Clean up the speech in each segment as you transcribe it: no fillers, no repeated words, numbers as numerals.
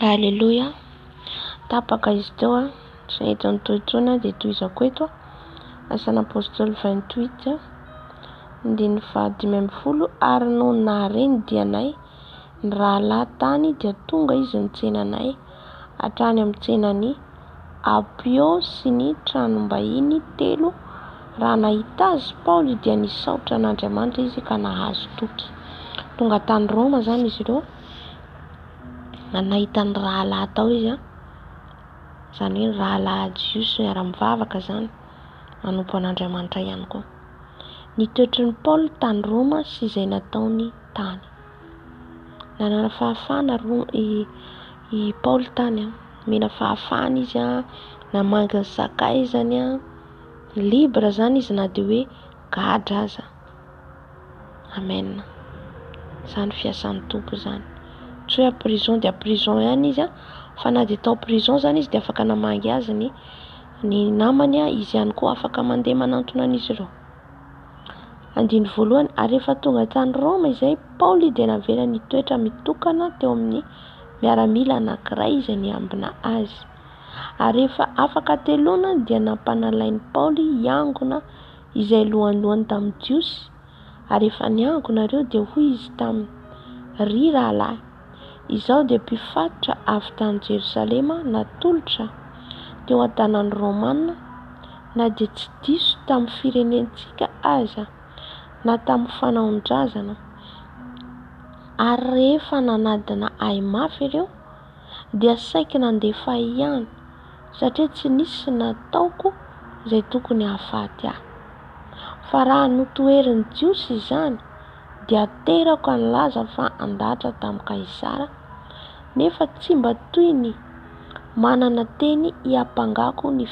Aleloia. Tapaka izy teo a, tsy nety nitohy intsony a, dia tohizako eto. Asan'ny Apôstôly 28, andininy faha-15, ary nony nahare ny dianay ny rahalahy tany dia tonga izy nitsena anay hatrany amin'ny tsenan'i Apio sy ny tranom-bahiny telo. Raha nahita azy Paoly dia nisaotra an'Andriamanitra izy ka nahazo toky. Tonga tany Roma izany izy ireo. Nahita ny rahalahy tao izy an, izany hoe ny rahalahy jiosy miara-mivavaka izany, manompo an'Andriamanitra ihany koa. Ny toetry ny Paoly tany Roma sy izay nataony tany. Nanana fahafahana i i Paoly tany an, nomena fahafahana izy an, namangy ny sakaizany an, libre izany izy na dia hoe gadra aza. Amen. Izany fiasan'ny Tompo izany. Tsy hoe prison dia prison ihany izy an, fa na dia tao prison izany izy dia afaka namangy azy ny ny namany an, izy ihany koa afaka mandeha manantona an'izy ireo. Andininy voalohany, ary rehefa tonga tany Roma izay Paoly dia navela nitoetra mitokana teo amin'ny miaramila anankiray izay niambina azy. Ary rehefa afaka hateloana dia nampanalain'i Paoly hiangona izay lohandohany tamin'ny Jiosy, ary efa niangona ireo, dia hoy izy taminy, Ry rahalahy, izaho dia mpifatotra avy tany Jerosalema natolotra teo an-tanan'ny Romana, na dia tsy diso tamin'ny firenentsika aza, na tamin'ny fanaon-drazana, ary rehefa nanadina ahy mafy ireo, dia saiky nandefa ahy ihany, satria tsy nisy nataoko izay tokony hahafaty ahy. Fa raha notoherin'ny Jiosy izany, dia terako nilaza fa handatra tamin'i Kaisara, nefa tsy mba toy ny manana teny hiampangako ny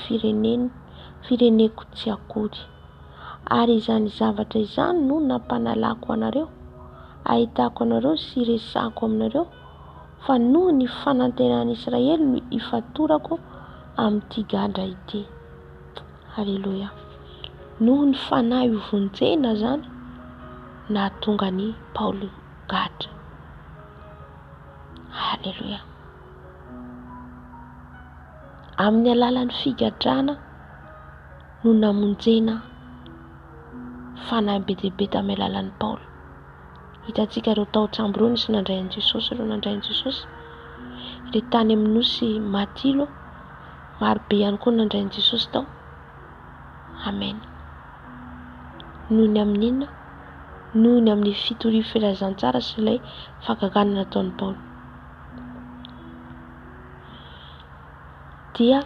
fireneko tsy akory. Ary izany zavatra izany no nampanalako anareo, ahitako anareo sy iresahako aminareo, fa noho ny fanantenan'i Israely no ifatorako amin'ity gadra ity. Aleloia. Noho ny fanahy hovonjena izany nahatonga an'i Paoly gadra. Aleloia. Amin'ny alalan'ny figadrana no namonjena fanahy be dia be tamin'ny alalan'i Paoly. Hitantsika ireo tao an-tsambo ireo nisy nandray an'i Jesosy ireo nandray an'i Jesosy. Ilay tany amin'ny nosy Matilo, maro be ihany koa nandray an'i Jesosy tao. Amen. Noho ny amin'inona? Noho ny amin'ny fitorian'ny filazantsara sy ilay fahagagana nataon'i Paoly. Dia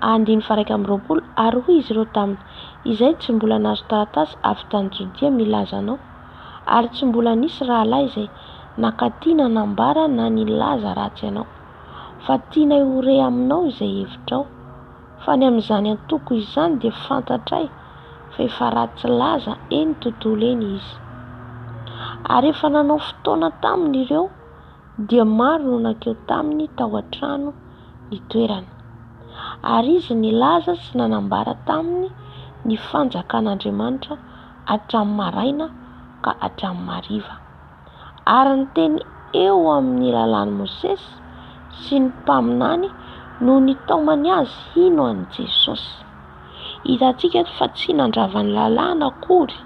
Andininy faha-21, Ary hoy izy ireo taminy, Izay tsy mbola nahazo taratasy avy tany Jodia milaza anao, ary tsy mbola nisy rahalahy izay nankaty nanambara na nilaza ratsy anao. Fa tianay ho re aminao izay hevitrao. Fa ny amin'izany antoko izany dia fantatray fa efa ratsy laza eny tontolo eny izy. Ary efa nanao fotoana taminy ireo, dia maro no nankeo taminy tao an-trano nitoerana. Ary izy nilaza sy nanambara taminy ny fanjakan'Andriamanitra hatramin'ny maraina ka hatramin'ny hariva. Ary ny teny eo amin'ny lalàn'i Mosesy sy ny mpaminany no nitaomany azy hino an'i Jesosy. Hitantsika eto fa tsy nandrava ny lalàna akory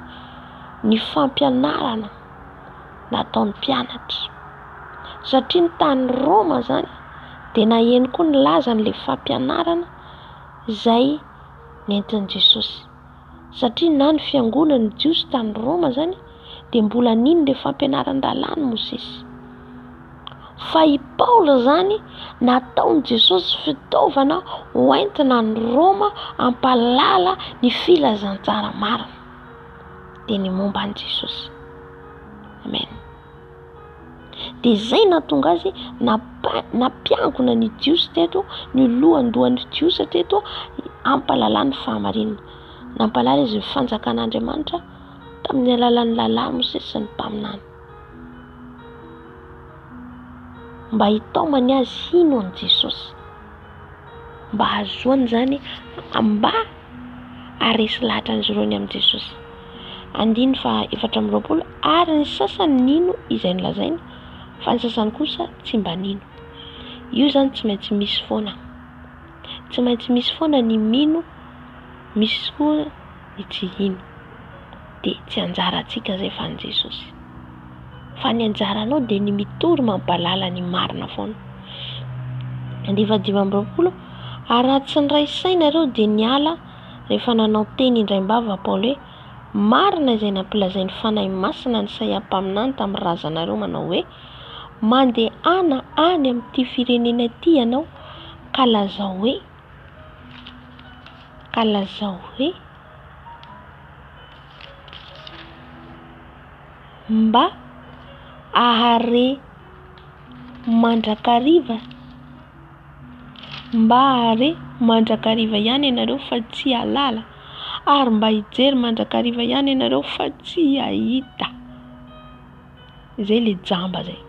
ny fampianarana nataon'ny mpianatra. Satria ny tany Roma izany dia naheno koa ny lazan'ilay fampianarana izay nentin'i Jesosy. Satria na ny fiangonan'ny Jiosy tany Roma izany dia mbola nino ilay fampianaran-dalàn'i Mosesy. Fa i Paoly izany nataon'i Jesosy fitaovana hoentina any Roma hampahalala ny filazantsara marina. Dia ny momba an'i Jesosy. Amen. Dia izay nahatonga azy nampiangona ny Jiosy teto, ny lohandohan'ny Jiosy teto, hampahalala ny fahamarinana. Nampahalala izy ny fanjakan'Andriamanitra tamin'ny alalan'ny lalàn'i Mosesy sy ny mpaminany. Mba hitaomany azy hino an'i Jesosy. Mba hahazoany izany, mba haharesy lahatra an'izy ireo ny amin'i Jesosy. Andininy faha 24, Ary ny sasany nino izay nolazainy, fa ny sasany kosa tsy mba nino. Io izany tsy maintsy misy foana. Tsy maintsy misy foana ny mino, misy koa ny tsy hino. Dia tsy anjarantsika izay fa an'i Jesosy. Fa ny anjaranao dia ny mitory mampahalala ny marina foana. Andininy faha 25, Ary raha tsy niray saina ireo dia niala rehefa nanao teny indraim-bava Paoly hoe, Marina izay nampilazain'ny Fanahy Masina an'i Isaia mpaminany tamin'ny razanareo manao hoe, Mandehana any amin'ity firenena ity ianao ka lazao hoe, ka lazao hoe, Mba hahare mandrakariva Mba hahare mandrakariva ihany ianareo fa tsy hahalala, ary mba hijery mandrakariva ihany ianareo fa tsy hahita. Izay le jamba zay.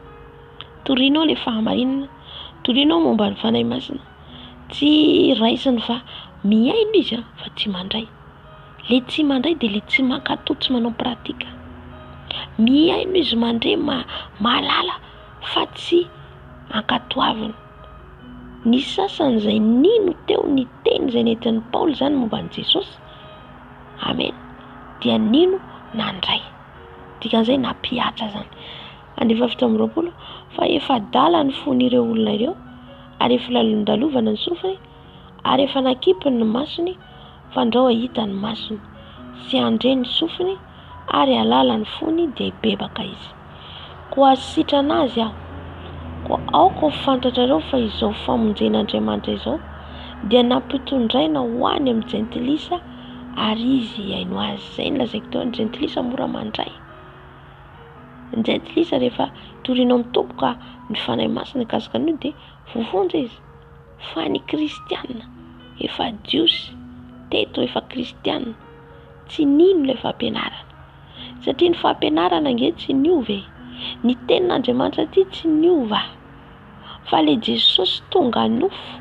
Torianao le fahamarinana, torianao momba ny Fanahy Masina. Tsy raisiny fa mihaino izy an, fa tsy mandray. Le tsy mandray dia le tsy mankatò, tsy manao pratique. Mihaino izy mandre, mahalala fa tsy ankatoaviny. Ny sasany izay nino teo ny teny izay nentin'i Paoly izany momba an'i Jesosy, amen, dia nino nandray. Dikan'izay nampihatra izany. Andiany faha 27, fa efa adala ny fon'ireo olona ireo, ary efa lalondalovana ny sofiny, ary efa nakipiny ny masony, fandrao hahita ny masony, sy handre ny sofiny, ary hahalala ny fony, dia hibebaka izy. Koa hasitrana azy aho. Koa aoka ho fantatrareo fa izao famonjen'Andriamanitra izao dia nampitondraina ho any amin'ny jentilisa ary izy hihaino azy. Izay no lazaiko teo, ny jentilisa mora mandray. Ny jentilisa rehefa torianao amin'ny Tompo ka ny Fanahy Masina hikasika an'io dia voavonjy izy. Fa ny kristiana efa jiosy teto efa kristiana tsy nino ilay fampianarana. Satria ny fampianarana ange tsy niova e! Ny tenin'Andriamanitra ity tsy niova. Fa le Jesosy tonga nofo,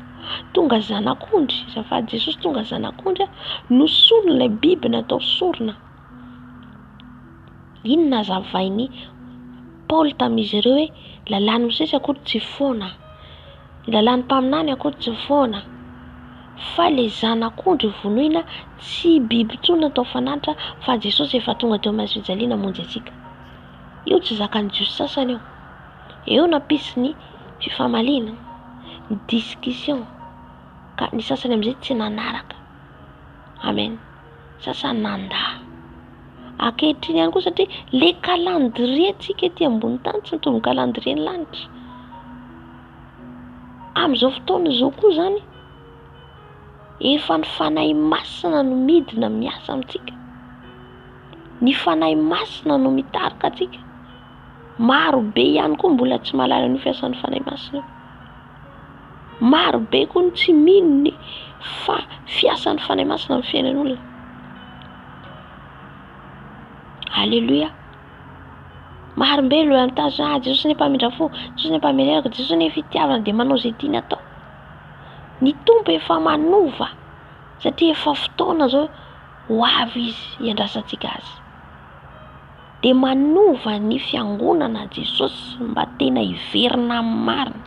tonga zanak'ondry, azafady, Jesosy tonga zanak'ondry no solon'ilay biby natao sorona. Iny nazavain'i Paoly tamin'izy ireo hoe lalàn'i Mosesy akory tsy foana. Ny lalàn'ny mpaminany akory tsy foana, fa le zanak'ondry vonoina tsy biby intsony natao fanatitra fa Jesosy efa tonga teo amin'ny hazo fijaliana hamonjy antsika. Io tsy zakan'ny jiosy sasany io. Eo nampisy ny fifamaliana, ny discussion, ka ny sasany amin'izay tsy nanaraka. Amen. Sasany nandà. Ankehitriny ihany koa satria le calendrier tsika ety ambony tany tsy mitovy ny calendrier ny lanitra. Amin'izao fotoana izao koa izany efa ny Fanahy Masina no midina miasa amintsika. Ny Fanahy Masina no mitarika antsika. Maro be ihany koa mbola tsy mahalala an'io fiasan'ny Fanahy Masina io. Maro be koa ny tsy mino ny fa fiasan'ny Fanahy Masina amin'ny fiainan'olona. Alléluia. Maro be ireo mitazona ah Jesosy anie mpamindra fo, Jesosy anie mpamelelaka, Jesosy anie fitiavana dia manao izay tiany atao. Ny Tompo efa manova satria efa fotoana izao ho avy izy hiandrasantsika azy. Dia manova ny fiangonana Jesosy mba tena hiverina amin'ny marina.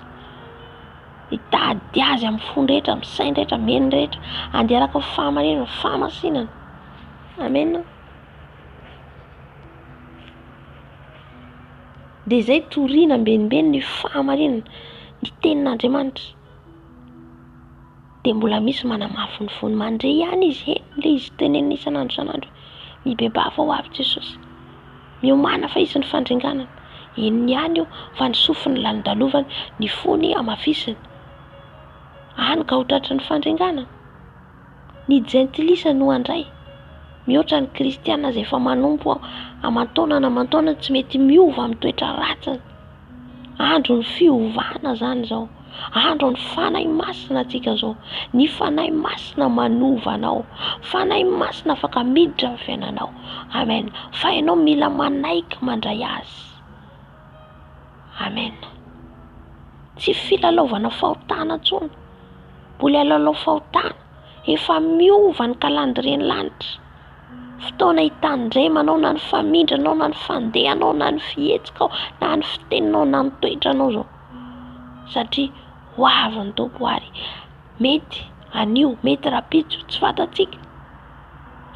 Hitady azy amin'ny fony rehetra, amin'ny sainy rehetra, amin'ny heriny rehetra, handeha araka ny fahamarinana, fahamasinana. Amen. Dia izay toriana ambenimbeny ny fahamarinana, ny tenin'Andriamanitra. Dia mbola misy manamafy ny fony, mandre ihany izy, heno ilay izy tenenina isan'andro isan'andro hoe, mibebaha fa ho avy Jesosy. Miomàna fa hisy ny fandringanana. Henony ihany io fa ny sofiny lalondalovany, ny fony hamafisiny. Hany ka ho tratry ny fandringanana. Ny jentilisa no handray, mihoatra ny kristiana izay efa manompo aman-taonana aman-taonany tsy mety miova amin'ny toetra ratsiny. Andron'ny fiovana izany izao. Andron'ny Fanahy Masina antsika izao. Ny Fanahy Masina manova anao. Fanahy Masina afaka miditra amin'ny fiainanao. Amen. Fa ianao mila manaiky mandray azy. Amen. Tsy filalaovana fahotana intsony. Mbola hilalao fahotana. Efa miova ny calendrier ny lanitra. Fotoana hitandremanao na ny famindranao na ny fandehanao na ny fihetsikao na ny fiteninao na ny toetranao izao. Satria ho avy ny Tompo ary mety anio, mety rahampitso, tsy fantatsika.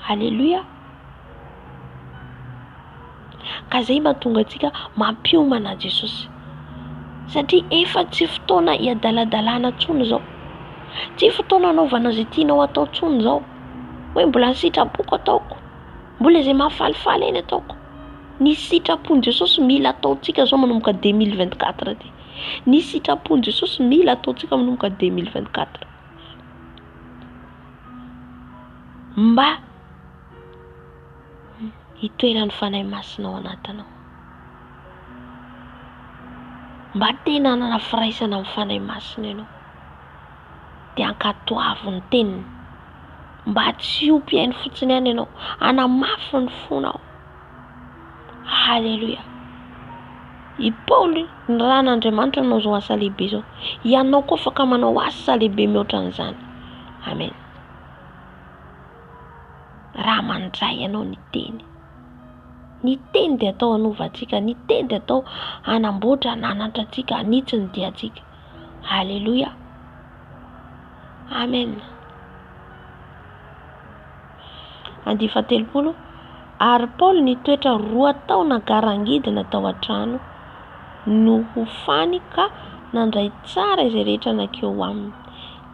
Aleloia. Ka zay mahatonga antsika mampiomana an'i Jesosy. Satria efa tsy fotoana hiadaladalana intsony izao. Tsy fotoana hanaovana izay tianao atao intsony izao. Hoe mbola ny sitrapoko ataoko. Mbola izay mahafalifaly ahy ny ataoko. Ny sitrapon'i Jesosy mila ataontsika izao manomboka 2024 ity. Ny sitrapon'i Jesosy mila ataontsika manomboka 2024. Mba hitoeran'ny Fanahy Masina ao anatinao. Mba tena hanana firaisana amin'ny Fanahy Masina ianao. Dia ankatoavo ny teniny. Mba tsy ho mpihaino fotsiny ihany ianao. Hanamafy ny fonao. Haleloia. I Paoly, nirahan'Andriamanitra nanao izao asa lehibe izao. Ianao koa afaka manao asa lehibe mihoatra an'izany. Amen. Raha mandray ianao ny teny. Ny teny dia atao hanova antsika, ny teny dia atao hanamboatra, hananatra antsika, hanitsy ny diantsika. Aleloia. Amen. Andiany fahatelopolo, Ary Paoly nitoetra roa taona garangidina tao an-trano nohofany ka nandray tsara izay rehetra nankeo aminy.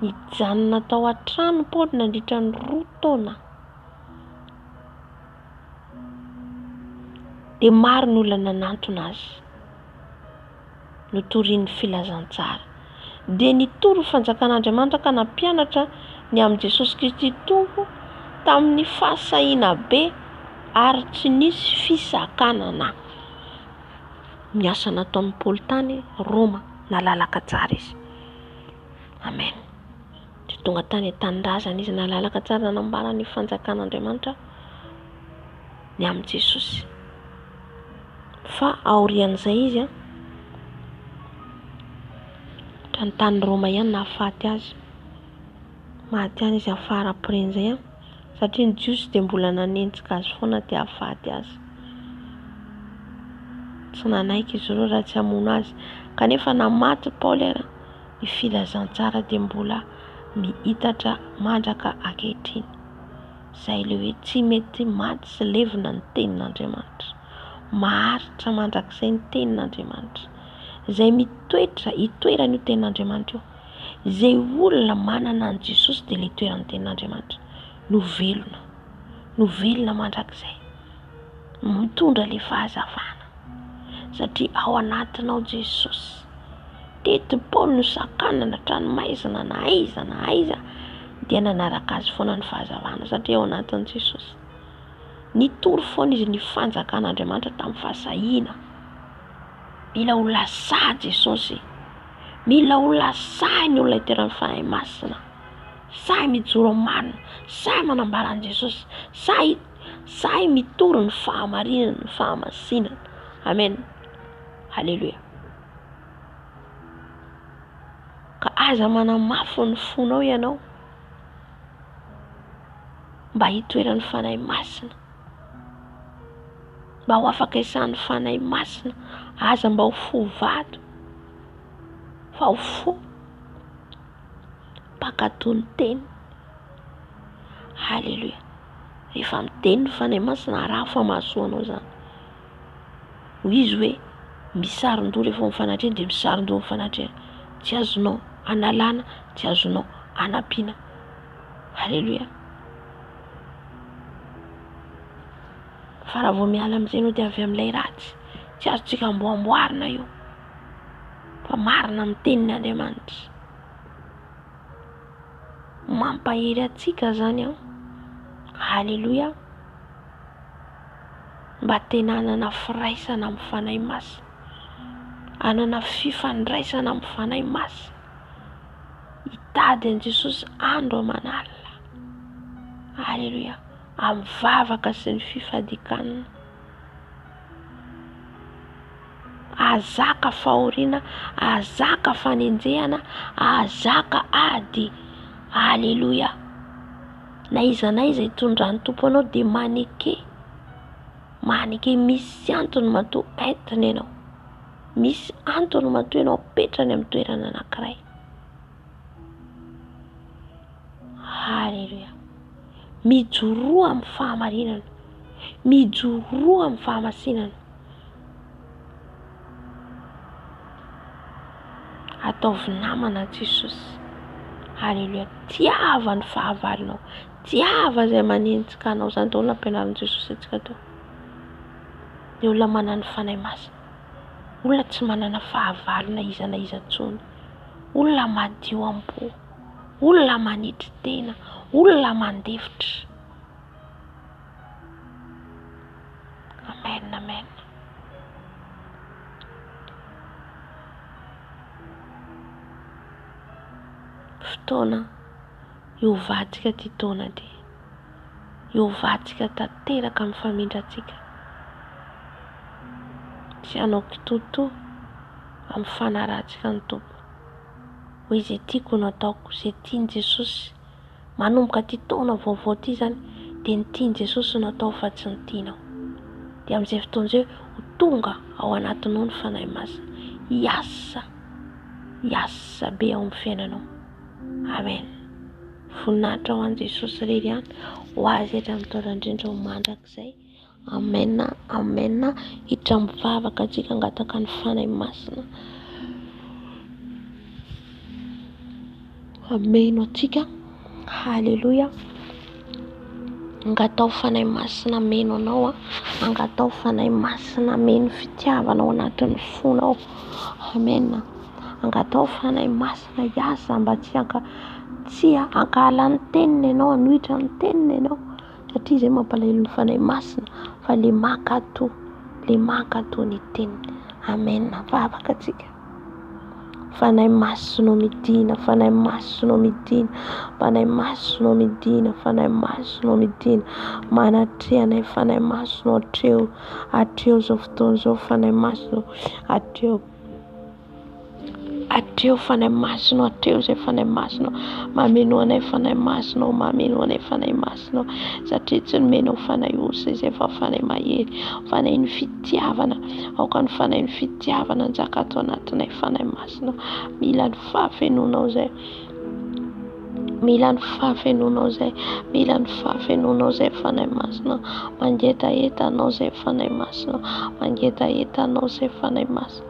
Nijanona tao an-trano Paoly nandritra ny roa taona. Dia maro ny olona nanantona azy. Notoriny ny filazantsara. Dia nitory ny fanjakan'Andriamanitra ka nampianatra ny amin'i Jesosy Kristy Tompo tamin'ny fahasahiana be ary tsy nisy fisakanana. Ny asa nataon'i Paoly tany Roma, nalalaka tsara izy. Amen. Dia tonga tany an-tanindrazana izy, nalalaka tsara nanambara ny fanjakan'Andriamanitra ny amin'i Jesosy. Fa aorian'izay izy an, ohatran'ny tany Roma ihany nahafaty azy. Maty any izy afara après-n'izay an, satria ny Jiosy dia mbola nanenjika azy foana te hahafaty azy. Tsy nanaiky izy ireo raha tsy hamono azy. Kanefa na maty Paoly ara, ny filazantsara dia mbola mihitatra mandraka ankehitriny. Izay ilay hoe tsy mety maty sy levona ny tenin'Andriamanitra. Maharitra mandrakizay ny tenin'Andriamanitra. Izay mitoetra, itoeran'io tenin'Andriamanitra io. Izay olona manana an'i Jesosy dia ilay itoeran'ny tenin'Andriamanitra no velona. No velona mandrakizay. Mitondra ilay fahazavana. Satria ao anatinao Jesosy. Teto Paoly nosakanana tranomaizina na aiza na aiza dia nanaraka azy foana ny fahazavana satria ao anatin'i Jesosy. Nitory foana izy ny fanjakan'Andriamanitra tamin'ny fahasahiana. Mila olona sahy Jesosy. Mila olona sahy ny olona itoeran'ny Fanahy Masina. Sahy mijoro amin'ny marina, sahy manambara an'i Jesosy, sahy sahy mitory ny fahamarinana, ny fahamasinana. Amen. Haleloia. Ka aza manamafy ny fonao ianao mba hitoeran'ny Fanahy Masina. Mba ho afaka isan'ny Fanahy Masina. Aza mba ho fo vato fa ho fo mpankatò ny teny. Haleloia. Rehefa miteny ny Fanahy Masina, araho fa mahasoa anao izany. Hoy izy hoe, misaron-doha rehefa mifanatrehana dia misaron-doha mifanatrehana. Tsy azonao analana, tsy azonao anampiana. Haleloia. Fa raha vao miala amin'izay ianao dia avy amin'ilay ratsy. Tsy azontsika amboamboarina io. Fa marina amin'ny tenin' Andriamanitra. Mampahery antsika izany an. Haleloia. Mba tena hanana firaisana amin'ny Fanahy Masina. Hanana fifandraisana amin'ny Fanahy Masina. Hitady an'i Jesosy andro aman'alina. Haleloia. Amin'ny vavaka sy ny fifadikanana. Ahazaka fahoriana, ahazaka fanenjehana, ahazaka ady. Aleloia. Na iza na iza itondran'ny Tompo anao dia maneke. Maneke misy antony matoa entina ianao. Misy antony matoa ianao apetrany amin'ny toerana anankiray. Haleloia. Mijoroa amin'ny fahamarinana. Mijoroa amin'ny fahamasinana. Ataovy namana Jesosy. Haleloia. Tiava ny fahavalonao. Tiava izay manenjika anao. Izany daholo nampianarin'i Jesosy antsika teo. Ny olona manana ny Fanahy Masina. Olona tsy manana fahavalo na iza na iza intsony. Olona madio am-po. Olona manetry tena. Olona mandefitra. Amen, amen. Fotoana hiovantsika ity taona ity. Hiovantsika tanteraka amin'ny famindrantsika. Tsy hanao kitoatoa amin'ny fanarahantsika ny Tompo. Hoe izay tiako no ataoko, izay tian'i Jesosy. Manomboka ity taona vaovao ity izany dia ny tian'i Jesosy no atao fa tsy ny tianao. Dia amin'izay fotoana izay ho tonga ao anatinao ny Fanahy Masina. Hiasa, hiasa be ao amin'ny fiainanao. Amen. Voninahitra ho an'i Jesosy irery ihany, ho azy hatramin'ny taona indrindra ho mandrakizay. Amen amen hiditra mivavaka antsika hangataka ny Fanahy Masina hameno antsika haleloia angatao Fanahy Masina hameno anao a angatao Fanahy Masina hameno fitiavana ao anatin'ny fonao amen angatao Fanahy Masina hiasa mba tsy hanka tsy hankahala ny teniny ianao hanohitra ny teniny ianao satria izay mampalahelo ny Fanahy Masina fa le mankato, le mankato ny teniny. Amen. Vavaka tsika. Fanahy Masina midina, Fanahy Masina midina, Fanahy Masina midina, Fanahy Masina midina. Manatreha anay Fanahy Masina hatreo, hatreo izao fotoana izao Fanahy Masina hatreo. Hatreo Fanahy Masina, hatreo izay Fanahy Masina, mameno anay Fanahy Masina, mameno anay Fanahy Masina, satria tsy nomenao Fanahy osa izay fa Fanahy mahery, Fanahin'ny fitiavana, aoka ny Fanahin'ny fitiavana hanjaka ato anatinay Fanahy Masina, mila ny fahafenoanao izay, mila ny fahafenoanao izay, mila ny fahafenoanao izay Fanahy Masina, mangetaheta anao izay Fanahy Masina, mangetaheta anao izay Fanahy Masina.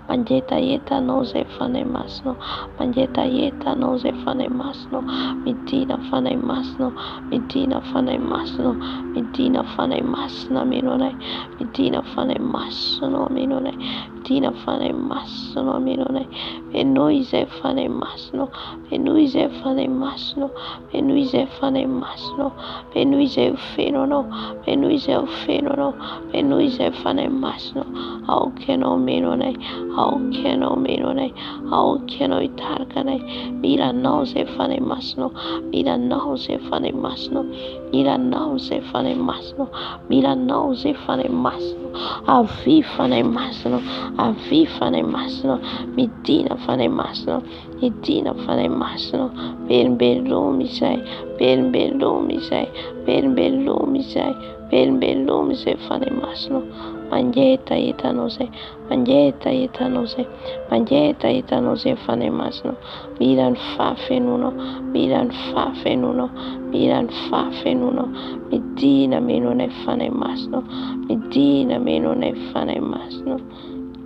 Mangetaheta Anao izay Fanahy Masina ô, mangetaheta Anao izay Fanahy Masina ô, midina Fanahy Masina ô, midina Fanahy Masina ô, midina Fanahy Masina hameno anay, midina Fanahy Masina ô hameno anay, midina Fanahy Masina ô hameno anay, fenoy izay Fanahy Masina ô, fenoy izay Fanahy Masina ô, fenoy izay Fanahy Masina ô, fenoy izay ho feno Anao, fenoy izay ho feno Anao, fenoy izay Fanahy Masina ô. Aoka Ianao hameno anay, aoka Ianao hameno anay, aoka Ianao hitarika anay. Mila Anao izay Fanahy Masina ô, mila Anao izay Fanahy Masina ô, mila Anao izay Fanahy Masina ô, mila Anao izay Fanahy Masina ô. Avia Fanahy Masina ô, avia Fanahy Masina ô, midina Fanahy Masina ô, midina Fanahy Masina ô. Velombeloma izay, velombeloma izay, velombeloma izay. Velombeloma izay Fanahy Masina ô, mangetaheta Anao izay, mangetaheta Anao izay, mangetaheta Anao izay Fanahy Masina ô, mila ny fahafenoanao, mila ny fahafenoanao, mila ny fahafenoanao, midina meno anay Fanahy Masina ô, midina meno anay Fanahy Masina ô,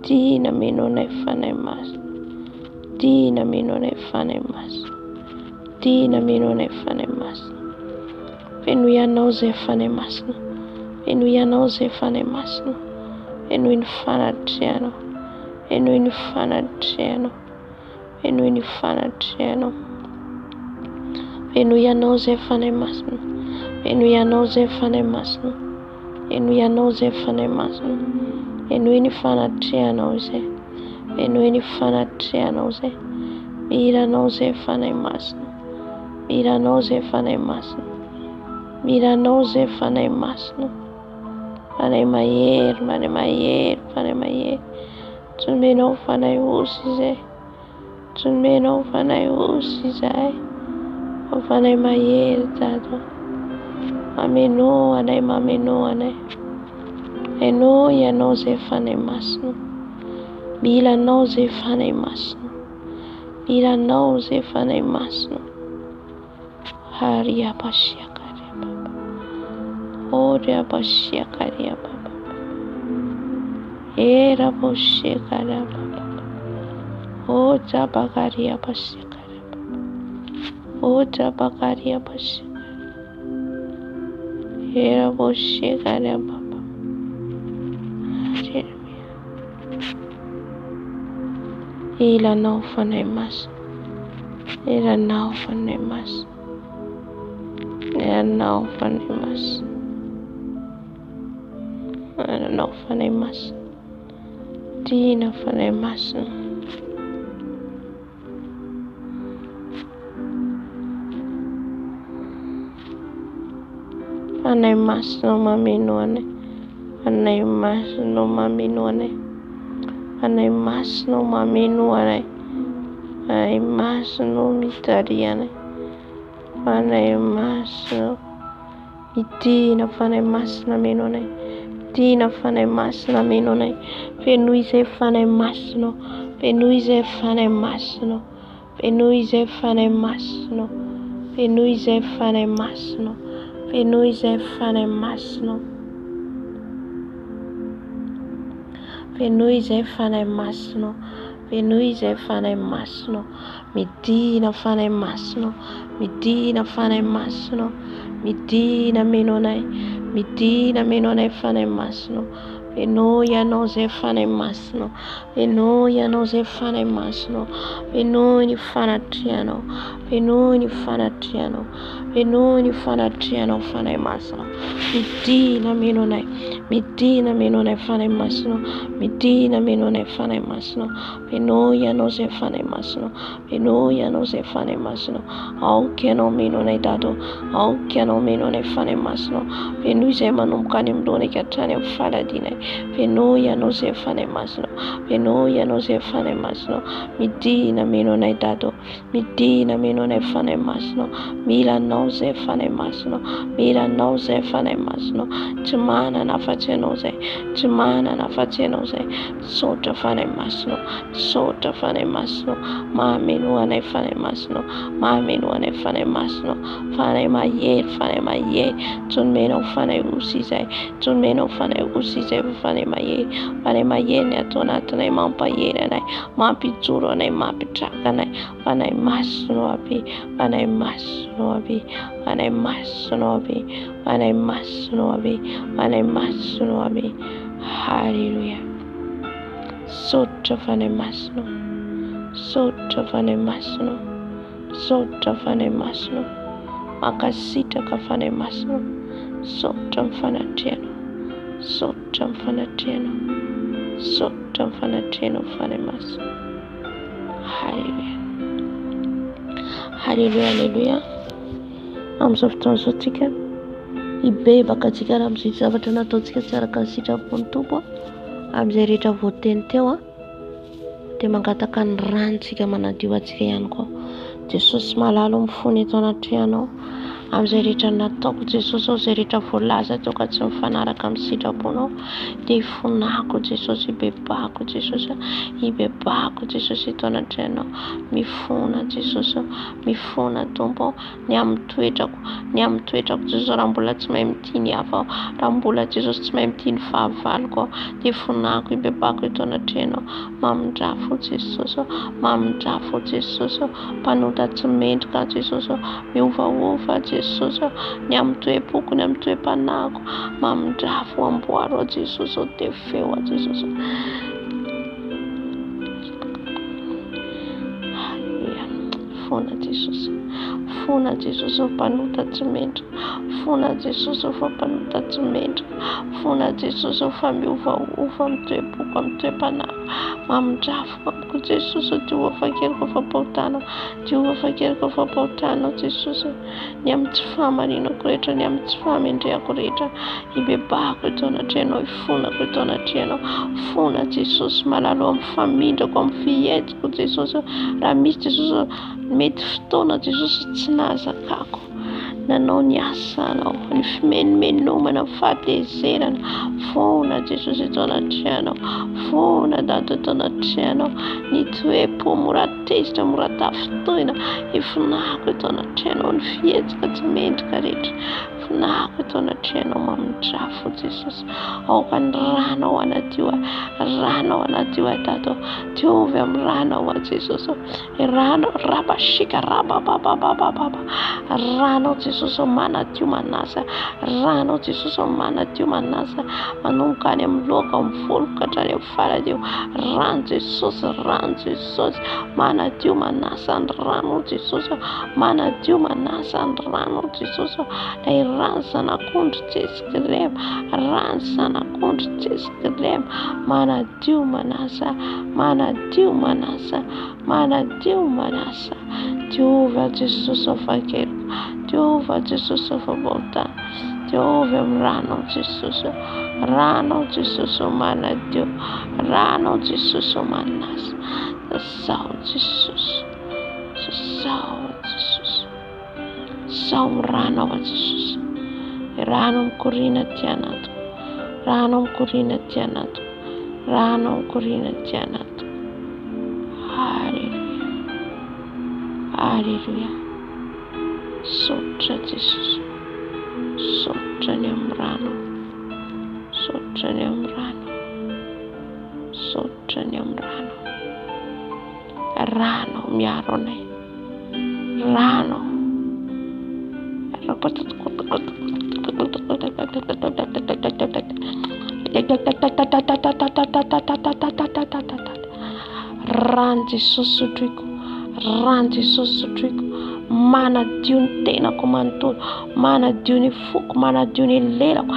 midina meno anay Fanahy Masina, midina meno anay Fanahy Masina, midina meno anay Fanahy Masina. Fenoy Anao izay Fanahy Masina, fenoy Anao izay Fanahy Masina, fenoy ny fanatrehanao, fenoy ny fanatrehanao, fenoy ny fanatrehanao. Fenoy Anao izay Fanahy Masina, fenoy Anao izay Fanahy Masina, fenoy Anao izay Fanahy Masina, fenoy ny fanatrehanao izay, fenoy ny fanatrehanao izay, mila Anao izay Fanahy Masina. Mila Anao izay Fanahy Masina. Mila Anao izay Fanahy Masina. Fanahy mahery, Fanahy mahery, Fanahy mahery. Tsy nomenao Fanahy osy izay. Tsy nomenao Fanahy osy izahay. Fa Fanahy mahery Dada. Mamenoa anay, mamenoa anay. Henoy Ianao izay Fanahy Masina. Mila Anao izay Fanahy Masina. Mila Anao izay Fanahy Masina. Haria pasiakaria baba. Oria pasiakaria baba. Era posiakaria baba. O jabakaria pasiakaria baba. O jabakaria pasiakaria. Era posiakaria baba. Haleloia. Mila Anao Fanahy Masina. Mila Anao Fanahy Masina. Mila Anao Fanahy Masina. Mila Anao Fanahy Masina. Tiana Fanahy Masina. Fanahy Masina mameno anay. Fanahy Masina mameno anay. Fanahy Masina mameno anay. Fanahy Masina mitariha anay. Fanahy Masina midina Fanahy Masina meno anay. Midina Fanahy Masina meno anay. Fenoy izay Fanahy Masina. Fenoy izay Fanahy Masina. Fenoy izay Fanahy Masina. Fenoy izay Fanahy Masina. Fenoy izay Fanahy Masina. Fenoy izay Fanahy Masina. Fenoy izay Fanahy Masina. Midina Fanahy Masina. Midina Fanahy Masina. Midina meno anay. Midina meno anay Fanahy Masina. Fenoy Ianao izay Fanahy Masina. Fenoy Ianao izay Fanahy Masina. Fenoy ny fanatrehanao. Fenoy ny fanatrehanao. Fenoy ny fanatrehanao Fanahy Masina. Midina meno anay. Midina meno anay Fanahy Masina. Midina meno anay Fanahy Masina. Fenoy Ianao izay Fanahy Masina. Fenoy Ianao izay Fanahy Masina. Aoka Ianao meno anay Dada ô. Aoka Ianao meno anay Fanahy Masina. Fenoy izay manomboka any amin'ny lohanay ka hatrany amin'ny faladianay. Fenoy Ianao izay Fanahy Masina. Fenoy Ianao izay Fanahy Masina. Midina meno anay Dada ô. Midina meno anay Fanahy Masina. Mila Anao izay Fanahy Masina. Mila Anao izay Fanahy Masina. Tsy manana afa-tsy Ianao izay. Tsy manana afa-tsy Ianao izay. Misaotra Fanahy Masina. Misaotra Fanahy Masina. Mamenoa anay Fanahy Masina. Mamenoa anay Fanahy Masina. Fanahy mahery, Fanahy mahery. Tsy nomenao Fanahy osy izay. Tsy nomenao Fanahy osy izay fa Fanahy mahery. Fanahy mahery ny ato anatinay, mampahery anay, mampijoro anay, mampitraka anay. Fanahy Masina avy, Fanahy Masina avy, Fanahy Masina avy, Fanahy Masina avy, Fanahy Masina avy. Haleloia. Misaotra Fanahy Masina. Misaotra Fanahy Masina. Misaotra Fanahy Masina. Mankasitraka Fanahy Masina. Misaotra amin'ny fanatrehanao. Misaotra amin'ny fanatrehanao. Misaotra amin'ny fanatrehanao Fanahy Masina. Haleloia. Haleloia, haleloia. Amin'izao fotoana izao tsika hibebaka antsika raha amin'izay zavatra nataontsika tsy araka ny sitrapon'ny Tompo amin'izay rehetra voateny teo dia mangataka ny rantsika manadio antsika ihany koa. Jesosy malala mifona eto anatrehanao amin'izay rehetra nataoko Jesosy ao izay rehetra voalaza teo ka tsy mifanaraka amin'ny sitraponao dia ifonako Jesosy ibebahako Jesosy ibebahako Jesosy eto anatrehanao mifona Jesosy mifona Tompo ny amin'ny toetrako, ny amin'ny toetrako Jesosy raha mbola tsy mahay mitia ny hafa aho, raha mbola Jesosy tsy mahay mitia ny fahavaloko aho, dia fonako ibebahako eto anatrehanao, mamindrà fo Jesosy ô, mamindrà fo Jesosy ô, mpanota tsy mendrika aho Jesosy ô, miovaova Jesosy ô, ny amin'ny toe-poko, ny amin'ny toe-panahiko, mamindrà fo amboaro aho Jesosy ô, tefeo aho Jesosy ô. Haleloia. Fona Jesosy. Fona Jesosy ô mpanota tsy mendrika. Fona Jesosy ô fa mpanota tsy mendrika. Fona Jesosy ô fa miovaova amin'ny toe-poko, amin'ny toe-panahy. Mamindrafo amiko Jesosy ô, diova fakeliko fampahotana. Diova fakeliko fampahotana Jesosy. Ny amin'ny tsy fahamarinako rehetra, ny amin'ny tsy fahamendrehako rehetra, hibebahako eto anatrehanao, hifonako eto anatrehanao. Fona Jesosy malala amin'ny famindrako, amin'ny fihetsiko Jesosy. Raha misy Jesosy mety fotoana Jesosy tsy nahazakako, Nanao ny asanao, ny fimenomenomana, ny fahatezerana. Foana Jesosy eto anatrehanao. Foana Dada eto anatrehanao. Ny toe-po mora tezitra, mora tafintohina. Ifonako eto anatrehanao ny fihetsika tsy mendrika rehetra. Ifonako eto anatrehanao mamindrafo Jesosy. Aoka ny ranao hanadio ahy. Ranao hanadio ahy Dada ô. Diovy amin'ny ranao aho Jesosy ô. Ranao rabashika rabababababa. Ranao Jesosy ô manadio manasa. Ranao Jesosy ô manadio manasa. Manomboka any amin'ny lohako amin'ny voloko ka hatrany amin'ny farany eo. Rano Jesosy, rano Jesosy. Manadio manasa ny ranao Jesosy ô. Manadio manasa ny ranao Jesosy ô. Ilay rano zanak'ondry Jesosy kilema. Rano zanak'ondry Jesosy kilema. Manadio manasa, manadio manasa. Manadio manasa. Diovy aho Jesosy aho fahakeloka. Diovy aho Jesosy aho fahotana. Diovy amin'ny ranao Jesosy. Ranao Jesosy manadio. Ranao Jesosy manasa. Sasao Jesosy. Sasao Jesosy. Sasao amin'ny ranao Jesosy. Rano mikoriana aty anatiko. Rano mikoriana aty anatiko. Rano mikoriana aty anatiko. Haleloia. Haleloia. Misaotra Jesosy. Misaotra ny amin'ny rano. Misaotra ny amin'ny rano. Misaotra ny amin'ny rano. Rano miaro anay. Rano. Rano Jesosy sotroiko, rano Jesosy sotroiko, manadio ny tenako manontolo, manadio ny foko, manadio ny lelako,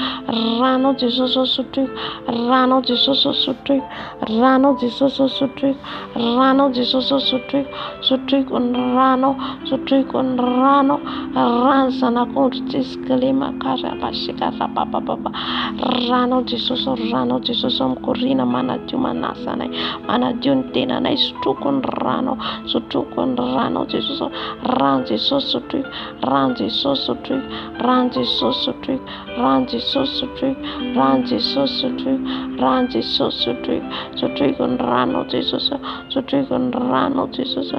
ranao Jesosy sotroiko, ranao Jesosy sotroiko, Ranao Jesosy ô sotroiko, ranao Jesosy ô sotroiko, sotroiko ny ranao, sotroiko ny ranao, rano zanak'ondry tsisy kilema karabasika rababababa, ranao Jesosy ô, ranao Jesosy ô mikoriana manadio manasa anay, manadio ny tenanay, sotroko ny ranao, sotroko ny ranao Jesosy ô, rano Jesosy sotroiko, rano Jesosy sotroiko, rano Jesosy sotroiko, Rano Jesosy sotroiko, rano Jesosy sotroiko, rano Jesosy sotroiko, sotroiko ny ranao Jesosy, sotroiko ny ranao Jesosy,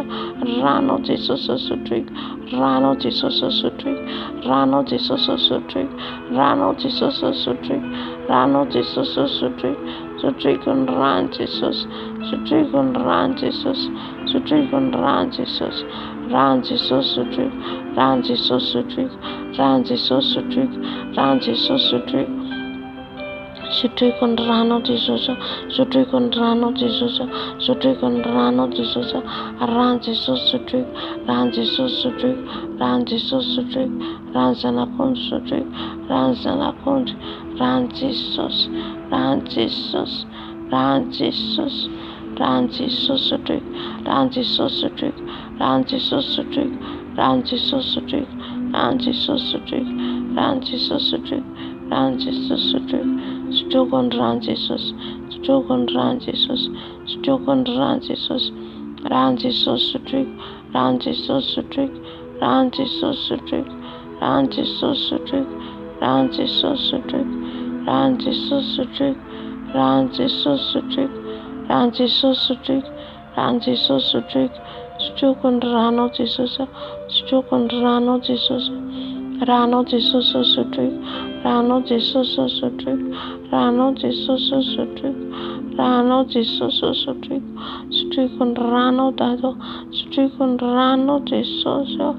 ranao Jesosy sotroiko, ranao Jesosy sotroiko, ranao Jesosy sotroiko, ranao Jesosy sotroiko, ranao Jesosy sotroiko, sotroiko ny rano Jesosy, sotroiko ny rano Jesosy, sotroiko ny rano Jesosy, rano Jesosy sotroiko, rano Jesosy sotroiko, Rano Jesosy sotroiko, rano Jesosy sotroiko, sotroiko ny ranao Jesosy, sotroiko ny ranao Jesosy, sotroiko ny ranao Jesosy, rano Jesosy sotroiko, rano Jesosy sotroiko, rano Jesosy sotroiko, rano zanak'ondry sotroiko, rano zanak'ondry, rano Jesosy, rano Jesosy, rano Jesosy, rano Jesosy sotroiko, rano Jesosy sotroiko, rano Jesosy sotroiko, Rano Jesosy sotroiko, rano Jesosy sotroiko, rano Jesosy sotroiko, rano Jesosy sotroiko, sotroiko ny rano Jesosy, sotroiko ny rano Jesosy, sotroiko ny rano Jesosy, rano Jesosy sotroiko, rano Jesosy sotroiko, rano Jesosy sotroiko, rano Jesosy sotroiko, rano Jesosy sotroiko, rano Jesosy sotroiko, rano Jesosy sotroiko, rano Jesosy sotroiko, Rano Jesosy sotroiko, sotroiko ny ranao Jesosy a, sotroiko ny ranao Jesosy a, ranao Jesosy ô sotroiko, ranao Jesosy ô sotroiko, ranao Jesosy ô sotroiko, ranao Jesosy ô sotroiko, sotroiko ny ranao Dada ô, sotroiko ny ranao Jesosy ô,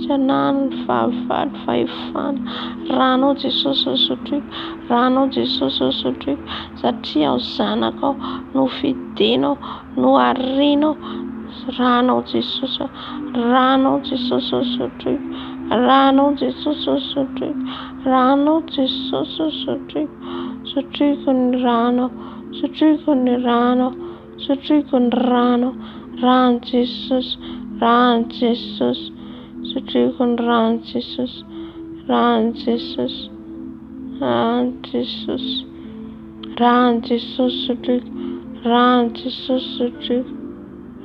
tsy ananany fahavalo fahefana, ranao Jesosy ô sotroiko, ranao Jesosy ô sotroiko, satria aho zanakao nofidinao noharinao ranao Jesosy ô ranao Jesosy ô sotroiko ranao Jesosy ô sotroiko ranao Jesosy ô sotroiko sotroiko ny ranao sotroiko ny ranao sotroiko ny ranao rano Jesosy rano Jesosy sotroiko ny rano Jesosy rano Jesosy rano Jesosy Rano Jesosy sotroiko, rano Jesosy sotroiko,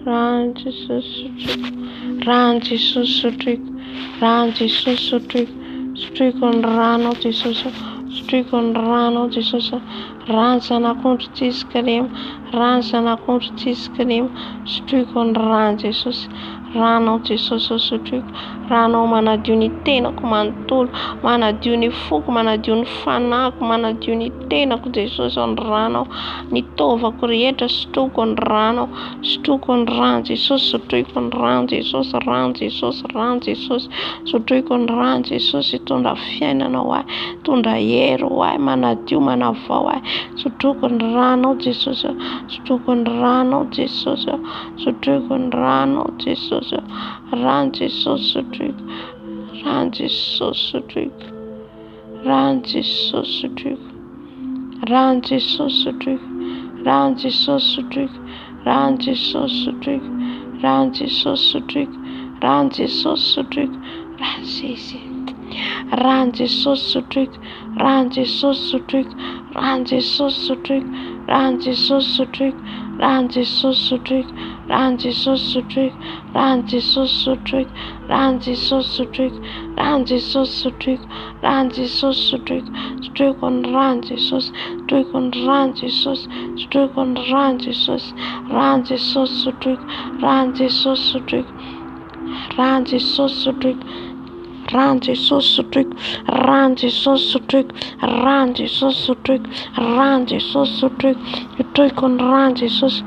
rano Jesosy sotroiko, rano Jesosy sotroiko, rano Jesosy sotroiko, Sotroiko ny ranao Jesosy ô, sotroiko ny ranao Jesosy ô, ran'ny zanak'ondry tsisy kilema, ran'ny zanak'ondry tsisy kilema, sotroiko ny ran'i Jesosy, ranao Jesosy ô sotroiko, ranao manadio ny tenako manontolo, manadio ny foko, manadio ny fanahiko, manadio ny tenako Jesosy ô ny ranao, ny taovako rehetra sotroiko ny ranao, sotroiko ny ran'i Jesosy, sotroiko ny ran'i Jesosy, ran'i Jesosy, ran'i Jesosy, sotroiko ny ran'i Jesosy hitondra fiainana ho ahy, hitondra hery ho ahy, manadio, manavao ahy, sotroiko ny ranao Jesosy ô, sotroiko ny ranao Jesosy ô, sotroiko ny ranao Jesosy ô, ran'i Jesosy sotroiko, ran'i Jesosy sotroiko, ran'i Jesosy sotroiko, ran'i Jesosy sotroiko, ran'i Jesosy sotroiko, ran'i Jesosy sotroiko, ran'i Jesosy sotroiko, ran'i Jesosy sotroiko, ran'i Jésus, ran'i Jesosy sotroiko, ran'i Jesosy sotroiko, ran'i Jesosy sotroiko, ran'i Jesosy sotroiko, ran'i Jesosy sotroiko, ran'i Jesosy sotroiko, ran'i Jesosy sotroiko, ran'i Jesosy sotroiko, ran'i Jesosy sotroiko, ran'i Jesosy sotroiko, sotroiko ny ran'i Jesosy, sotroiko ny ran'i Jesosy, sotroiko ny ran'i Jesosy, ran'i Jesosy sotroiko, ran'i Jesosy sotroiko, ran'i Jesosy sotroiko, ran'i Jesosy sotroiko, ran'i Jesosy sotroiko, ran'i Jesosy sotroiko, ran'i Jesosy sotroiko, sotroiko ny ran'i Jesosy.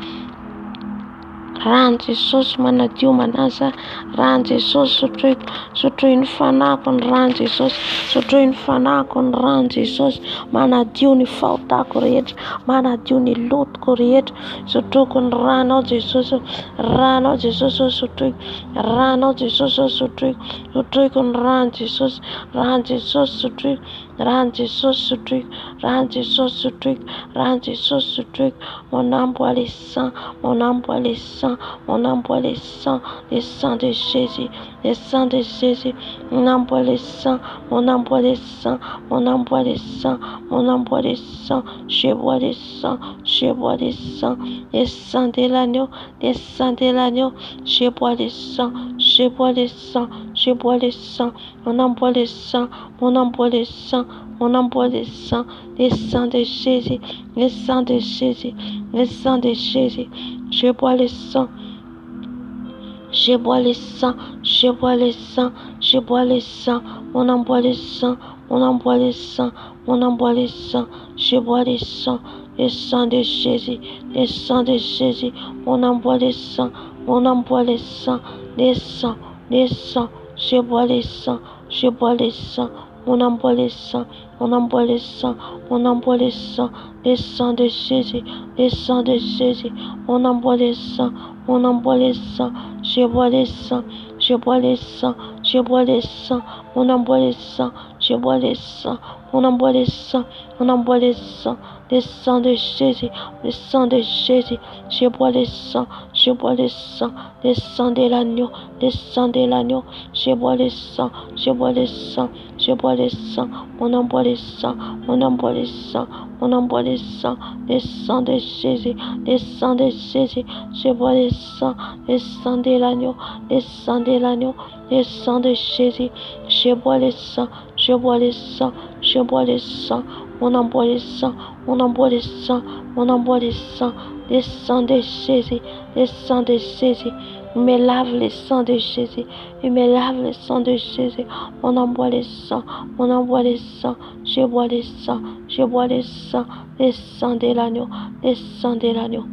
Ran'i Jesosy manadio manasa, ran'i Jesosy sotroiko, sotroin'ny fanahiko ny ran'i Jesosy, sotroin'ny fanahiko ny ran'i Jesosy, manadio ny fahotako rehetra, manadio ny lotoko rehetra, sotroiko ny ranao Jesosy, ranao Jesosy sotroiko, ranao Jesosy sotroiko, sotroiko ny ran'i Jesosy, ran'i Jesosy sotroiko, ran'i Jesosy sotroiko, ran'i Jesosy sotroiko, ran'i Jesosy sotroiko, mon âme boit le sang, mon âme boit le sang, mon âme boit le sang, le sang de Jésus, le sang de Jésus, mon âme boit le sang, mon âme boit le sang, mon âme boit le sang, mon âme boit le sang, je bois le sang, je bois le sang, le sang de l'agneau, le sang de l'agneau, je bois le sang, je bois le sang, je bois le sang, mon âme boit le sang, mon âme boit le sang, mon âme boit le sang, le sang de Jésus, le sang de Jésus, le sang de Jésus, je bois le sang. Je bois le sang, je bois le sang, je bois le sang, mon âme boit le sang, mon âme boit le sang, mon âme boit le sang, je bois le sang, le sang de Jésus, le sang de Jésus, mon âme boit le sang, mon âme boit le sang, le sang, le sang, je bois le sang, je bois le sang, mon âme boit le sang, mon âme boit le sang, mon âme boit le sang, le sang de Jésus, le sang de Jésus, mon âme boit le sang, mon âme boit le sang, je bois le sang, je bois le sang, je bois le sang, mon âme boit le sang, je bois le sang, mon âme boit le sang, mon âme boit le sang, le sang de Jésus, le sang de Jésus, je bois le sang, je bois le sang, le sang de l'agneau, le sang de l'agneau, je bois le sang, je bois le sang, je bois le sang, mon âme boit le sang, mon âme boit le sang, mon âme boit le sang, le sang de Jésus, le sang de Jésus, je bois le sang, le sang de l'agneau, le sang de l'agneau, le sang de Jésus, je bois le sang, je bois le sang, je bois le sang, mon âme boit le sang, mon âme boit le sang, mon âme boit le sang, le sang de Jésus, le sang de Jésus, il me lave le sang de Jésus, il me lave le sang de Jésus, mon âme boit le sang, mon âme boit le sang, je bois le sang, je bois le sang, le sang de l'agneau, le sang de l'agneau.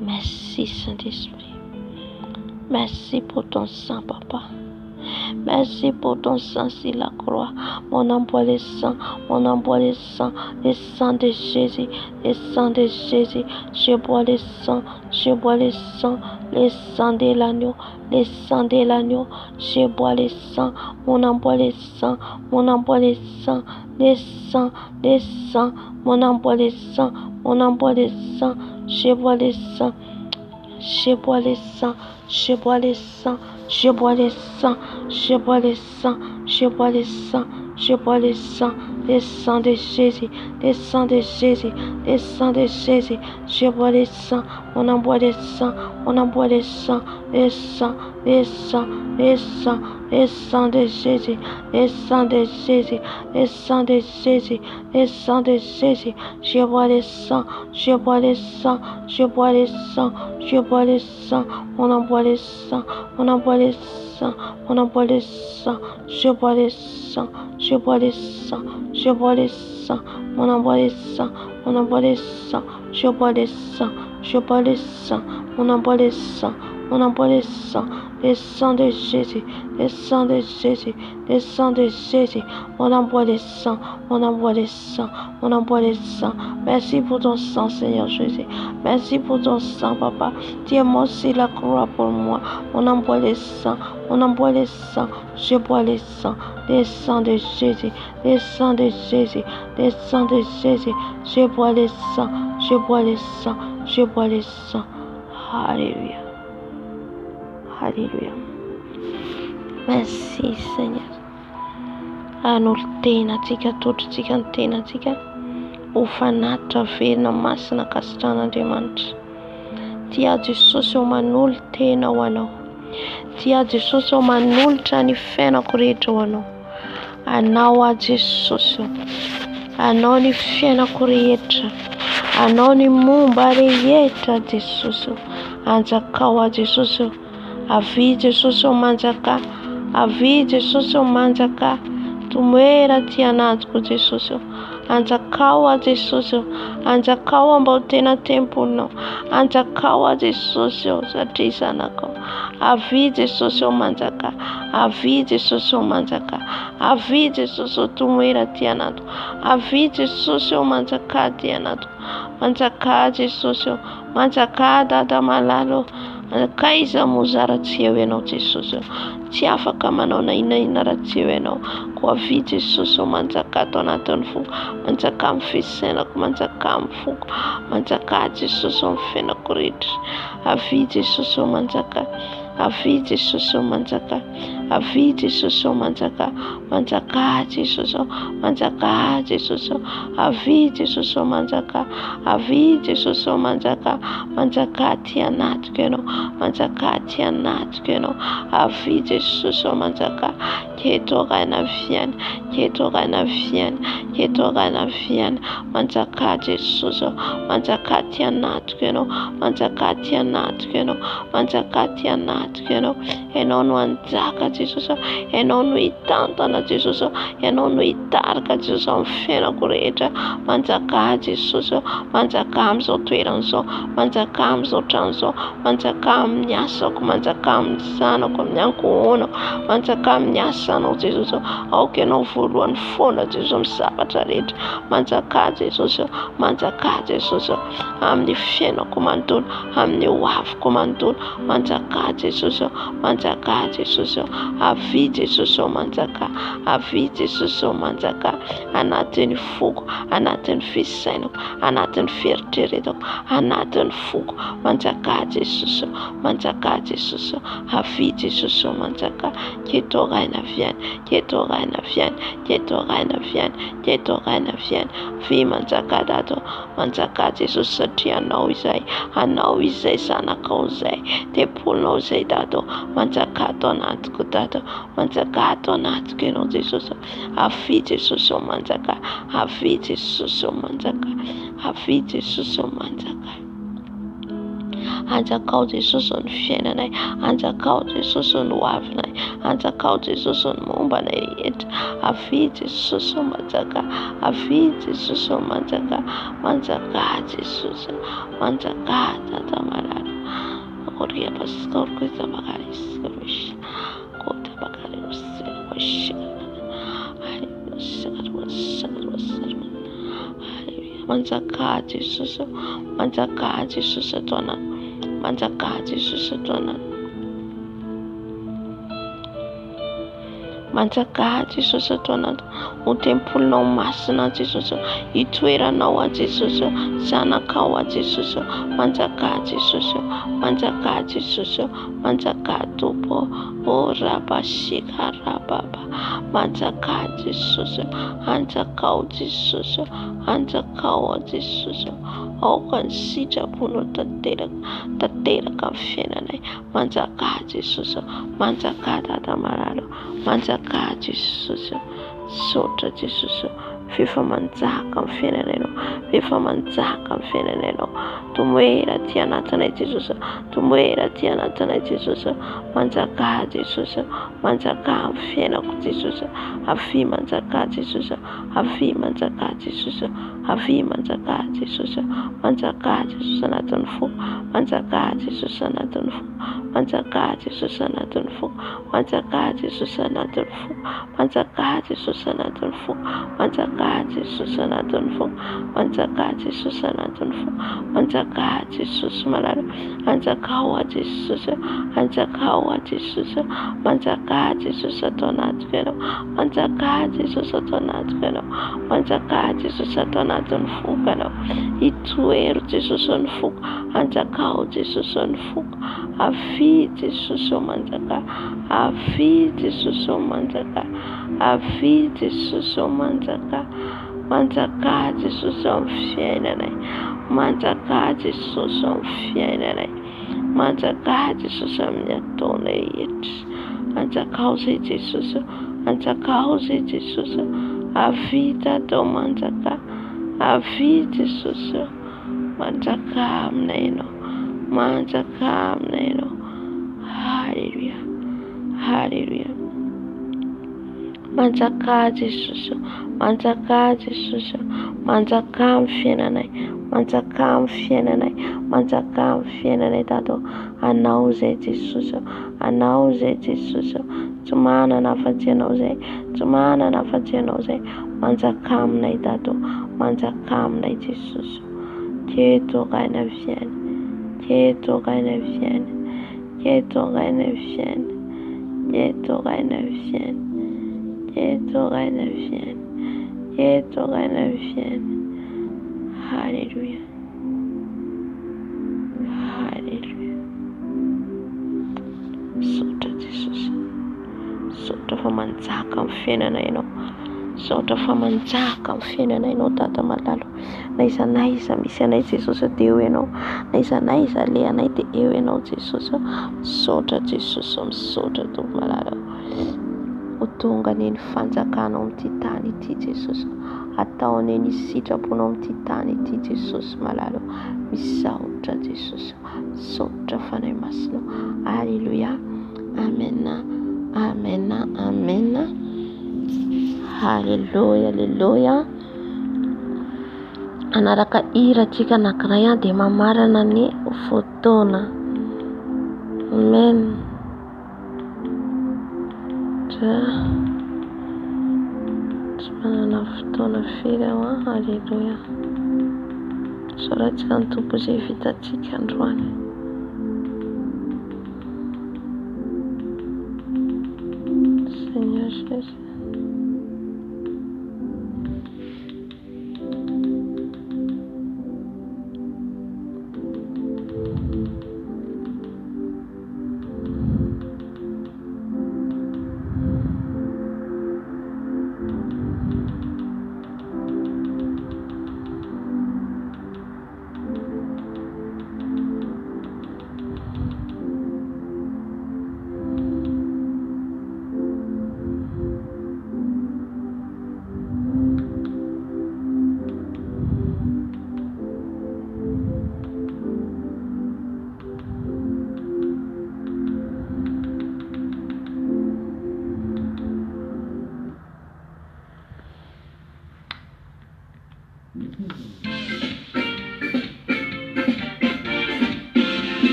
Merci Saint-Esprit. Merci pour ton sang, Papa. Merci pour ton sang sur la croix. Mon âme boit le sang, mon âme boit le sang, le sang de Jésus, le sang de Jésus. Je bois le sang, je bois le sang, le sang de l'agneau, le sang de l'agneau. Je bois le sang, mon âme boit le sang, mon âme boit le sang, le sang, le sang, mon âme boit le sang, mon âme boit le sang, je bois le sang. Je bois le sang, je bois le sang, je bois le sang, je bois le sang, je bois le sang, je bois le sang, le sang de Jésus, le sang de Jésus, le sang de Jésus, je bois le sang, mon âme boit le sang, mon âme boit le sang, le sang, le sang, le sang, Le sang de Jésus, le sang de Jésus, le sang de Jésus, le sang de Jésus. Je bois le sang, je bois le sang, je bois le sang, je bois le sang. On envoie le sang, on envoie le sang, on envoie le sang. Je bois le sang, je bois le sang, je bois le sang. On envoie le sang, on envoie le sang. Je bois le sang, je bois le sang. On envoie le sang, on envoie le sang. Le sang de Jésus, le sang de Jésus, le sang de Jésus. On envoie le sang, on envoie le sang, on envoie le sang. Merci pour ton sang, Seigneur Jésus. Merci pour ton sang, Papa. Tu es mort sur la croix pour moi. On envoie le sang, on envoie le sang. Je bois le sang, le sang de Jésus, le sang de Jésus, le sang de Jésus. Je bois le sang, je bois le sang, je bois le sang. Alléluia. Alléluia. Merci Seigneur. Hanolo-tena antsika, atolotritsika ny tenantsika ho fanatitra velona masina ankasitrahan'Andriamanitra. Tia Jesosy ô manolo-tena ho anao. Tia Jesosy ô manolotra ny fiainako rehetra ho anao. Anao aho Jesosy ô. Anao ny fiainako rehetra. Anao ny momba rehetra Jesosy ô. Anjakao aho Jesosy ô. Avia Jesosy ô manjakà. Avia Jesosy ô manjakà. Tomoera aty anatiko Jesosy ô. Anjakao aho Jesosy ô. Anjakao aho mba ho tena tempolinao. Anjakao aho Jesosy ô satria zanakao. Avia Jesosy ô manjakà. Avia Jesosy ô manjakà. Avia Jesosy ô tomoera aty anatiko. Avia Jesosy ô manjakà aty anatiko. Manjakà Jesosy ô. Manjakà Dada malala ô. Kaiza moa za raha tsy eo ianao Jesosy ô. Tsy afaka manao na inona inona raha tsy eo ianao. Koa avia Jesosy ô manjakà ato anatin'ny foko. Manjakà amin'ny fisainako, manjakà amin'ny foko. Manjakà Jesosy ô amin'ny fiainako rehetra. Avia Jesosy ô manjakà. Avia Jesosy ô manjakà. Avia Jesosy ô manjakà. Manjakà Jesosy ô. Manjakà Jesosy ô. Avia Jesosy ô manjakà. Avia Jesosy ô manjakà. Manjakà aty anatiko ianao. Manjakà aty anatiko ianao. Avia Jesosy ô manjakà. Ketorana viana. Ketorana viana. Ketorana viana. Manjakà Jesosy ô. Manjakà aty anatiko ianao. Manjakà aty anatiko ianao. Manjakà aty anatiko ianao. Ianao no hanjaka Jesosy ô. Ianao no hitantana Jesosy ô. Ianao no hitarika Jesosy amin'ny fiainako rehetra. Manjakà Jesosy ô. Manjakà amin'izao toerana izao. Manjakà amin'izao trano izao. Manjakà amin'ny asako. Manjakà amin'ny zanako, amin'ny ankohonako. Manjakà amin'ny asanao Jesosy ô. Aoka ianao voalohany foana Jesosy amin'ny zavatra rehetra. Manjakà Jesosy ô. Manjakà Jesosy ô. Amin'ny fiainako manontolo, amin'ny hoaviko manontolo. Manjakà Jesosy ô. Manjakà Jesosy ô. Avia Jesosy ô manjakà. Avia Jesosy ô manjakà. Anatin'ny foko, anatin'ny fisainako, anatin'ny fieritreretako, anatin'ny foko. Manjakà Jesosy ô. Manjakà Jesosy ô. Avia Jesosy ô manjakà. Ketoraina viany, ketoraina viany, ketoraina viany, ketoraina viany. Avia manjakà Dada ô. Manjakà Jesosy satria Anao izay, Anao izay zanakao izay, tempolinao izay Dada ô. Manjakà ato anatiko Dada ô. Manjakà ato anatiko Ianao Jesosy ô. Avia Jesosy ô manjakà. Avia Jesosy ô manjakà. Avia Jesosy ô manjakà. Anjakao Jesosy ny fiainanay. Anjakao Jesosy ny hoavinay. Anjakao Jesosy ny momba anay rehetra. Avia Jesosy ô manjakà. Avia Jesosy ô manjakà. Manjakà Jesosy. Manjakà Dada malala. Manjakà Jesosy ô. Manjakà Jesosy ato anatiko. Manjakà Jesosy ato anatiko. Manjakà Jesosy ato anaty ho tempolinao masina Jesosy itoeranao aho Jesosy zanakao aho Jesosy manjakà Jesosy manjakà Jesosy manjakà Tompo ô rabasika rababa manjakà Jesosy anjakao Jesosy anjakao aho Jesosy aoka ny sitraponao tanteraka tanteraka amin'ny fiainanay Manjakà Jesosy ô, manjakà Dada malala ô, manjakà Jesosy ô, misaotra Jesosy ô, f'efa manjaka amin'ny fiainanay Ianao, f'efa manjaka amin'ny fiainanay Ianao, tomoera aty anatinay Jesosy ô, tomoera aty anatinay Jesosy ô, manjakà Jesosy ô, manjakà amin'ny fiainako Jesosy ô, avia manjakà Jesosy ô, avia manjakà Jesosy ô, Avia manjakà Jesosy ô, manjakà Jesosy anatin'ny foko, manjakà Jesosy anatin'ny foko, manjakà Jesosy anatin'ny foko, manjakà Jesosy anatin'ny foko, manjakà Jesosy anatin'ny foko, manjakà Jesosy anatin'ny foko, manjakà Jesosy anatin'ny foko, manjakà Jesosy malala, anjakao aho Jesosy ô, anjakao aho Jesosy ô, manjakà Jesosy ato anatiko Ianao, manjakà Jesosy ato anatiko Ianao. Manjakà Jesosy ato anatin'ny foko Ianao. Itoero Jesosy ny foko. Anjakao Jesosy ny foko. Avia Jesosy ô manjakà. Avia Jesosy ô manjakà. Avia Jesosy ô manjakà. Manjakà Jesosy ao amin'ny fiainanay. Manjakà Jesosy ao amin'ny fiainanay. Manjakà Jesosy amin'ny ataonay rehetra. Anjakao izay Jesosy ô. Anjakao izay Jesosy ô. Avia Dada ô manjakà. Avia Jesosy ô. Manjakà aminay Ianao. Manjakà aminay Ianao. Haleloia. Haleloia. Manjakà Jesosy ô, manjakà Jesosy ô, manjakà amin'ny fiainanay, manjakà amin'ny fiainanay, manjakà amin'ny fiainanay Dada ô, Anao izay Jesosy ô, Anao izay Jesosy ô, tsy manana afa-tsy Ianao izay, tsy manana afa-tsy Ianao izay, manjakà aminay Dada ô, manjakà aminay Jesosy ô, Que ton règne vienne, que ton règne vienne, que ton règne vienne. Que ton règne vienne, que ton règne vienne, que ton règne vienne. Alléluia. Alléluia. Misaotra Jesosy. Misaotra fa manjaka amin'ny fiainana ianao. Misaotra fa manjaka amin'ny fiainana ianao Dada malala. Na aiza na aiza misy anay Jesosy dia eo ianao. Na aiza na aiza alehanay dia eo ianao Jesosy. Misaotra Jesosy, misaotra Tompo malala. Ho tonga anie ny fanjakanao amin'ity tany ity Jesosy. Atao anie ny sitraponao amin'ity tany ity Jesosy malala. Misaotra Jesosy. Misaotra Fanahy Masina. Alléluia. Amen. Amen. Amen. Alléluia. Alléluia. Hanaraka hira tsika anankiray dia mamarana ny fotoana. Amen. Tsy manana fotoana firy aho an. Alléluia. Isaorantsika ny Tompo izay vitantsika androany. Seigneur Jésus.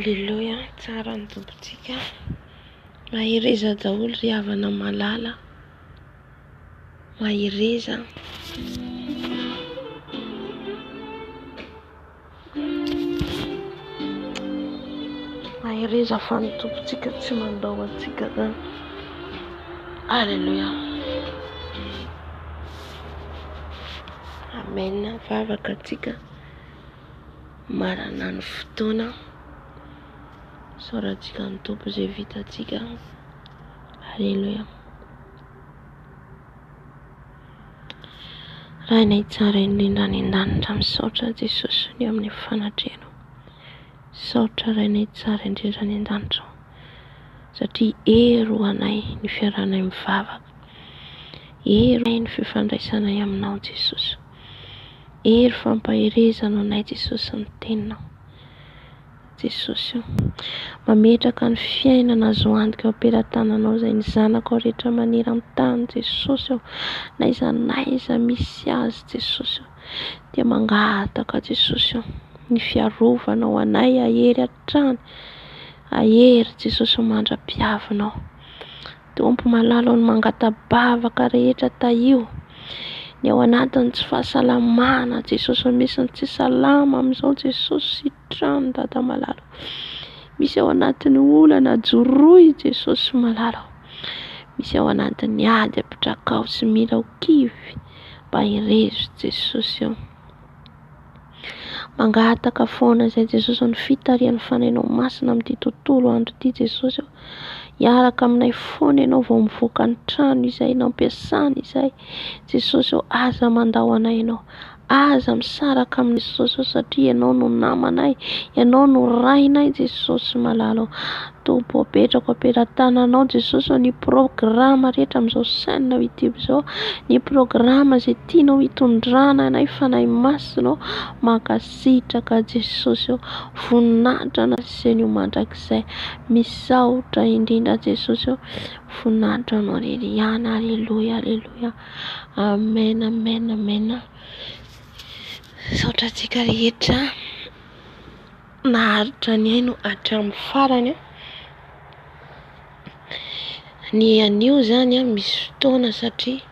Aleloia, tsara ny Tompontsika. Mahereza daholo ry havana malala. Mahereza. Mahereza fa ny Tompontsika tsy mandao antsika zany. Aleloia. Amen. Vavaka antsika. Marana ny fotoana. Isaorantsika ny Tompo izay vitantsika. Aleloia. Rainay tsara indrindra any an-danitra, misaotra Jesosy ny amin'ny fanatrehanao. Misaotra Rainay tsara indrindra any an-danitra satria hery ho anay ny fiarahanay mivavaka. Hery ny fifandraisanay aminao Jesosy. Hery fampaherezana ho anay Jesosy ny teninao. Jesosy o. Mametraka ny fiainana azo antoka eo am-pelatananao izay ny zanakao rehetra maneran-tany Jesosy o. N'aiza n'aiza misy azy Jesosy o. Dia mangataka Jesosy o. Ny fiarovanao anay hahery hatrany. Hahery Jesosy o mandra-piavinao. Tompo malala o ny mangata-bavaka rehetra tahio ny ao anatin'ny tsy fahasalamana Jesosy o misy ny tsy salama amin'izao Jesosy sitrano Dada malala o misy ao anatin'ny olana joroy Jesosy malala o misy ao anatin'ny ady ampitrakao tsy mila ho kivy mba herezo Jesosy o. Mangataka foana izay Jesosy ô ny fitarihan'ny Fanahinao Masina amin'ity tontolo andro ity Jesosy ô. Hiaraka aminay foana Ianao vao mivoaka ny trano izay nampiasana izay. Jesosy ô, aza mandao anay Ianao. Aza misaraka aminay Jesosy ô satria Ianao no namanay, Ianao no Rainay Jesosy malala ô. Tompo ô, apetrako am-pelatananao Jesosy ô ny programa rehetra amin'izao chaîne YouTube izao, ny programa izay tianao hitondrana anay Fanahy Masina ô, mankasitraka Jesosy ô, voninahitra anao sy anio mandrakizay, misaotra indrindra Jesosy ô, voninahitra anao irery ihany, aleloia, aleloia, amen, amen, amen, misaotra antsika rehetra. Naharitra nihaino hatramin'ny farany aho. Ny anio izany an, misy fotoana satria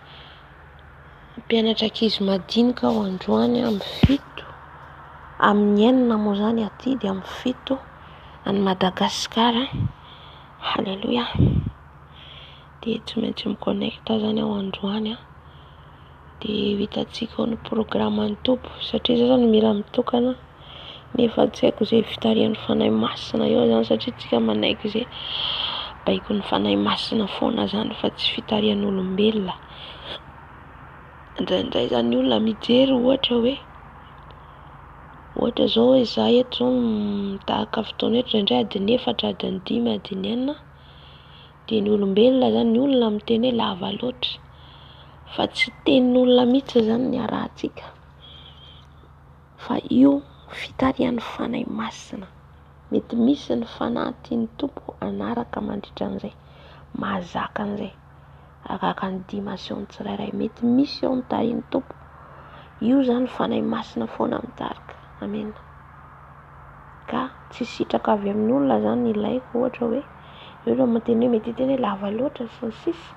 hampianatra ankizy madinika aho androany amin'ny fito, amin'ny enina moa izany aty dia amin'ny fito any Madagasikara. Haleloia. Dia tsy maintsy mi-connecte izany aho androany an. Dia ho hitantsika ao ny programan'ny Tompo satria za zany mila mitokana nefa tsy haiko izay fitarihan'ny Fanahy Masina eo zany satria tsika manaiky izay baikon'ny Fanahy Masina foana zany fa tsy fitarihan'olombelona. Indraindray zany ny olona mijery ohatra hoe ohatra zao hoe za eto zao mitahaka fotoana eto indraindray adiny efatra, adiny dimy, adiny enina dia ny olombelona zany ny olona miteny hoe lava loatra. Fa tsy tenin'olona mihitsy izany ny arahantsika fa io fitarihan'ny Fanahy Masina. Mety misy ny fanahy tian'ny Tompo hanaraka mandritra an'izay, mahazaka an'izay, araka ny dimension tsirairay. Mety misy ao ny tarihin'ny Tompo. Io izany Fanahy Masina foana mitarika. Amena. Ka tsy sitraka avy amin'ny olona izany ilaiko ohatra hoe, ireo raha miteny hoe mety hiteny hoe lava loatra sy ny sisa.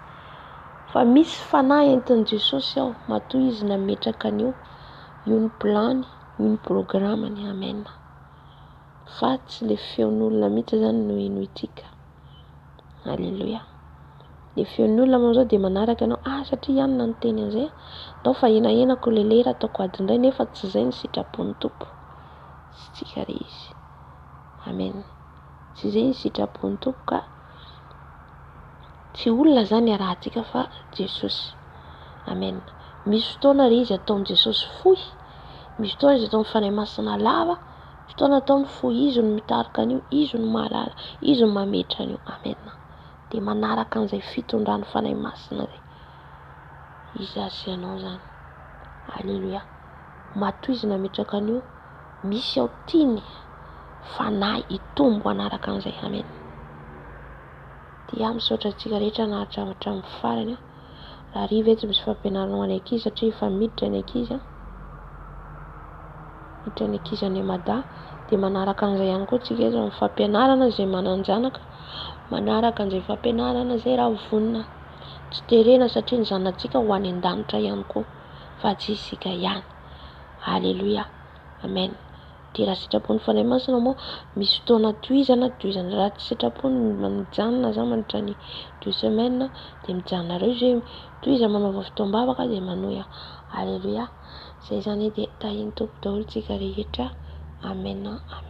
Fa misy fanahy entin'i Jesosy ao matoa izy nametraka an'io, io ny plan-ny, io ny programme-ny, amen. Fa tsy le feon'olona mihitsy zany no henointsika. Alléluia. Le feon'olona moa zao dia manaraka anao, ah satria i anona niteny an'izay, ndao fa henahenako le lera ataoko adiny iray nefa tsy izay ny sitrapon'ny Tompo. Tsy tsika re izy. Amen. Tsy izay ny sitrapon'ny Tompo ka Tsy olona zany arahantsika fa Jesosy. Amen. Misy fotoana re izy ataon'i Jesosy fohy, misy fotoana izy ataon'ny Fanahy Masina lava, misy fotoana ataony fohy. Izy no mitarika an'io, izy no mahalala, izy no mametra an'io. Amen. Dia manaraka an'izay fitondran'ny Fanahy Masina izay. Iza sy ianao zany. Alléluia. Matoa izy nametraka an'io, misy ao tiany fanahy hitombo hanaraka an'izay. Amen. Dia misaotra antsika rehetra naharitra hatramin'ny farany an. Rahariva etsy misy fampianarana ho an'ny ankizy satria efa miditra ny ankizy an. Miditra ny ankizy any Mada. Dia manaraka an'izay ihany koa tsika eto amin'ny fampianarana izay manan-janaka, manaraka an'izay fampianarana izay raha vonona. Tsy terena satria ny zanatsika ho any an-danitra ihany koa fa tsy isika ihany. Aleloia. Amen. Dia raha sitrapon'ny Fanahy Masina moa misy fotoana tohizana, tohizana. Raha tsy sitrapony mijanona za mandritra ny 2 semaines dia mijanona reo izy hoe tohiza manaova fotoam-bavaka dia manohy aho. Aleloia. Izay zany dia tahin'ny Tompo daholo tsika rehetra. Amen. Amen.